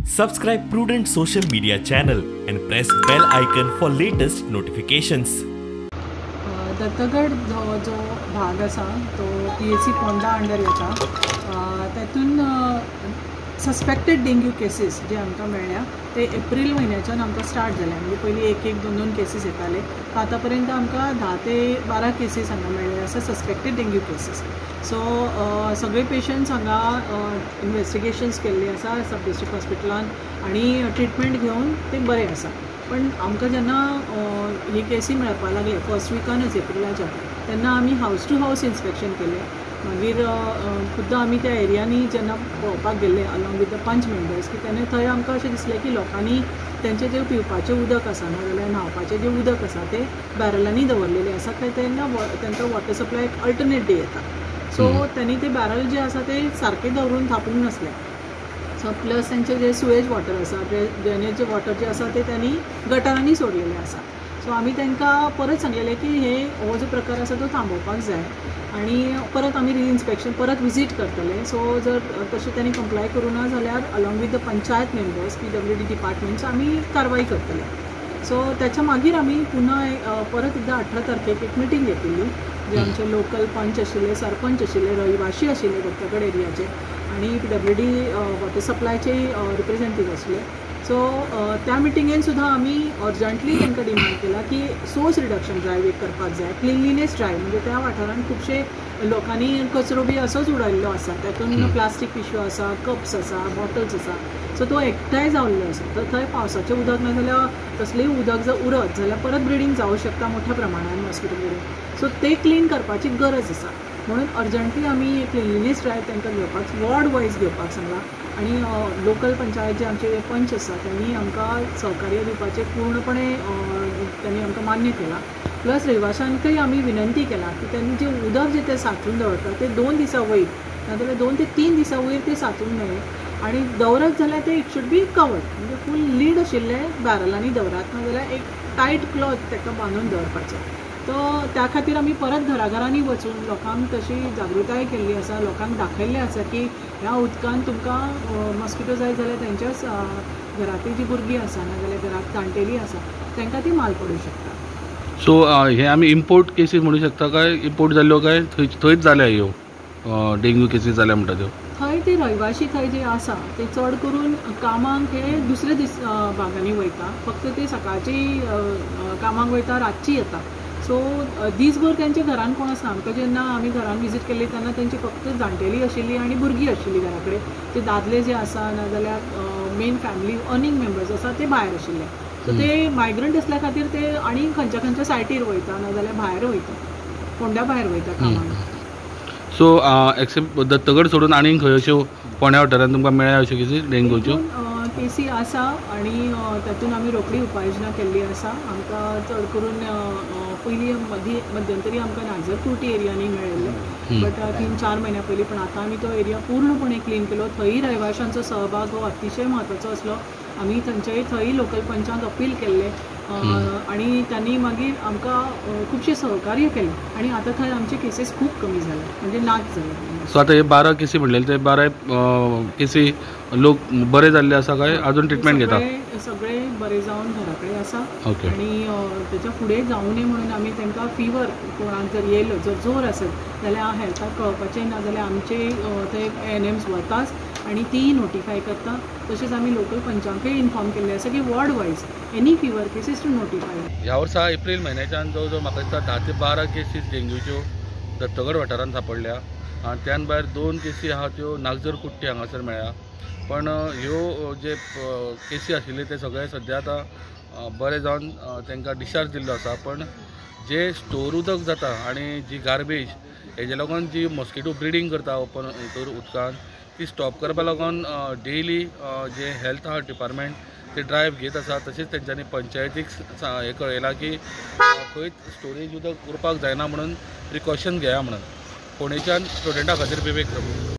Subscribe Prudent Social Media channel and press bell icon for latest notifications. Dattagad जो भाग आसा तो PHC Ponda under येता. तातूंत सस्पेक्टेड डेंग्यू केसीस जे आमकां मेळ्ळ्या ते एप्रील म्हयन्याच्यान आमकां स्टार्ट जाले. म्हणजे पयलीं एक एक दोन दोन केसीस येताले, आतां पर्यंत आमकां 10 ते 12 केसीस हांगा मेळ्ळे आसा सस्पेक्टेड डेंग्यू केसीस. सो सगळे पेशंट्स हांगा इन्वेस्टिगेशन्स केल्ले आसा सब डिस्ट्रिक्ट हॉस्पिटलान आनी ट्रिटमेंट घेवन ते बरे आसा. पण आमकां जेन्ना ही केसी मेळपाक लागले फर्स्ट विकानच एप्रिलाच्या, तेन्ना आमी हावज टू हावज इन्स्पेक्शन केलें. मागीर खुद्द आमी त्या एरियांनी जेन्ना पळोवपाक गेले along with the panch members की तेन्ना थंय आमकां अशें दिसलें की लोकांनी तेंचें जें पिवपाचें उदक आसा ना जाल्यार न्हांवपाचें जें उदक आसा तें बॅरलांनी दवरलेलें आसा. काय तेन्ना तांकां वॉटर सप्लाय एक अल्टरनेट डे येता. सो त्यांनी ते बॅरल जे आसा ते सारकें दवरून थापूंक नासलें. सो प्लस तेंचें जें सुवेज वॉटर आसा, ड्रेनेज वॉटर जें आसा तें त्यांनी गटारांनी सोडलेलें आसा. सो आमी तांकां परत सांगलेलें की हे हो जो प्रकार आसा तो थांबोवपाक जाय आनी परत आमी रिइन्स्पेक्शन परत विजीट करतले. सो जर तशें तांणी कंप्लाय करूं ना जाल्यार along with the panchayat members PWD departments आमी कारवाय करतले. सो त्याच्या मागीर आमी पुन्हा परत एकदां 18 तारखेक एक मिटींग घेतिल्ली, जे आमचे लोकल पंच आशिल्ले, सरपंच आशिल्ले, रहिवाशी आशिल्ले दत्तगड एरियाचे आनी PWD water सप्लायचे रिप्रेझेंटेटिव्ह आशिल्ले. सो त्या मिटिंगेन सुद्दां आमी अर्जंटली तांकां डिमांड केला की सोर्स रिडक्शन ड्रायव्ह एक करपाक जाय, क्लिनलीनेस ड्रायव्ह. म्हणजे त्या वाठारांत खुबशे लोकांनी कचरो बी असोच उडयल्लो आसा, तातूंत प्लास्टीक पिशव्यो आसा, कप्स आसा, बॉटल्स आसा. सो तो एकठांय जाल्लो आसा. तर थंय पावसाचें उदक ना जाल्यार कसलेंय उदक जर उरत जाल्यार परत ब्रिडींग जावं शकता मोठ्या प्रमाणान मॉस्किटो ब्रिडींग. सो ते क्लीन करपाची गरज आसा म्हणून अर्जंटली आमी क्लिनलीनेस ड्रायव्ह तांकां घेवपाक वॉर्ड वायज घेवपाक सांगलां आनी लोकल पंचायत जे आमचे पंच आसा त्यांनी आमकां सहकार्य दिवपाचें पूर्णपणे त्यांनी आमकां मान्य केलां. प्लस रहिवाशांकय आमी विनंती केला की त्यांनी जें उदक जें तें सांठून दवरता तें 2 दिसां वयर नाजाल्यार 2 ते 3 दिसां वयर तें सांठून नये आनी दवरत जाल्यार तें it should be covered. म्हणजे फूल लीड आशिल्लें बॅरलांनी दवरात ना जाल्यार एक टायट क्लॉथ ताका बांदून दवरपाचो. तो त्या खातीर आमी परत घराघरांनी वचून लोकांक तशी जागृताय केल्ली आसा, लोकांक दाखयल्लें आसा की ह्या उदकान तुमकां मॉस्किटो जाय जाल्यार तेंच्याच घरांतली जी भुरगीं आसा ना जाल्यार घरांत जाणटेली आसा तांकां ती माल पडूं शकता. सो हे आमी इम्पोर्ट केसीस म्हणू शकता काय इम्पोर्ट जाल्ल्यो काय थंयच जाल्या ह्यो डेंग्यू केसीस जाल्या म्हणटा त्यो? थंय ते रहिवाशी थंय जे आसा ते चड करून कामाक हे दुसरे दीस भागांनी वयता, फक्त ते सकाळची कामाक वयता, रातची येता. सो दीसभर तेंच्या घरान कोण आसना. आमकां जेन्ना आमी घरान विजीट केल्ली तेन्ना तेंची फक्त जाणटेली आशिल्ली आनी भुरगीं आशिल्ली घरा कडेन. ते दादले जे आसा ना जाल्यार मेन फॅमिली अर्निंग मेंबर्स आसा ते भायर आशिल्ले. सो ते मायग्रंट आसल्या खातीर ते आनी खंयच्या खंयच्या सायटीर वयता ना जाल्यार भायर वयता, फोंड्या भायर वयता कामाक. सो एक्सेप्ट दत्तगड सोडून आनीक खंय अश्यो फोंड्या वाठारांत तुमकां मेळ्ळ्या अश्यो केसी डेंगूच्यो? केसी आसा आनी तातूंत आमी रोखडी उपाययोजना केल्ली आसा. आमकां चड करून पयलीं मदीं मध्यंतरी आमकां नागझरकुर्टी एरियांनी मेळिल्ले, बट 3-4 म्हयन्या पयलीं. पण आतां आमी तो एरिया पूर्णपणे क्लीन केलो. थंय रहिवाशांचो सहभाग हो अतिशय म्हत्वाचो आसलो. आमी थंयच्याय थंय लोकल पंचांक अपील केल्लें आनी तांणी मागीर आमकां खुबशें सहकार्य केलें आनी आतां थंय आमचे केसीस खूब कमी जाले, म्हणजे नाच जाले. सो आतां हे 12 केसी म्हणलेले ते 12 केसी लोक बरे जाल्ले आसा काय अजून ट्रिटमेंट घेता? सगळे बरे जावन घरा कडेन आसा आनी तेच्या फुडें जावं नये म्हणून आमी तांकां फिवर कोणाक जर येयलो जर जोर आसत जाल्यार हेल्थाक कळपाचें ना जाल्यार आमचे थंय ANMs वताच आनी ती नोटिफाय करता. तशेंच आमी लोकल पंचांकय इन्फॉर्म केल्लें आसा की ward wise any fever cases to notify. ह्या वर्सा एप्रील म्हयन्याच्यान जवळ जवळ म्हाका दिसता 10 ते 12 केसीस डेंग्यूच्यो दत्तगड वाठारांत सांपडल्या आनी त्यान भायर 2 केसी आहा त्यो नागझर कुट्टी हांगासर मेळ्ळ्या. पण ह्यो जे केसी आशिल्ले ते सगळे सद्या आतां बरे जावन तांकां डिस्चार्ज दिल्लो आसा. पण जे स्टोर उदक जाता आनी जी गार्बेज हेजे लागून जी मॉस्किटो ब्रिडींग करता ओपन हितूर उदकान ती स्टॉप करपा लागून डेली जे हेल्थ आहा डिपार्टमेंट ते ड्रायव्ह घेत आसा. तशेंच तेंच्यांनी पंचायतीक हें कळयलां की खंयच स्टोरेज उदक उरपाक जायना म्हणून प्रिकॉशन घेया म्हणून. फोंडेच्यान स्टुडंटा खातीर विवेक प्रभू.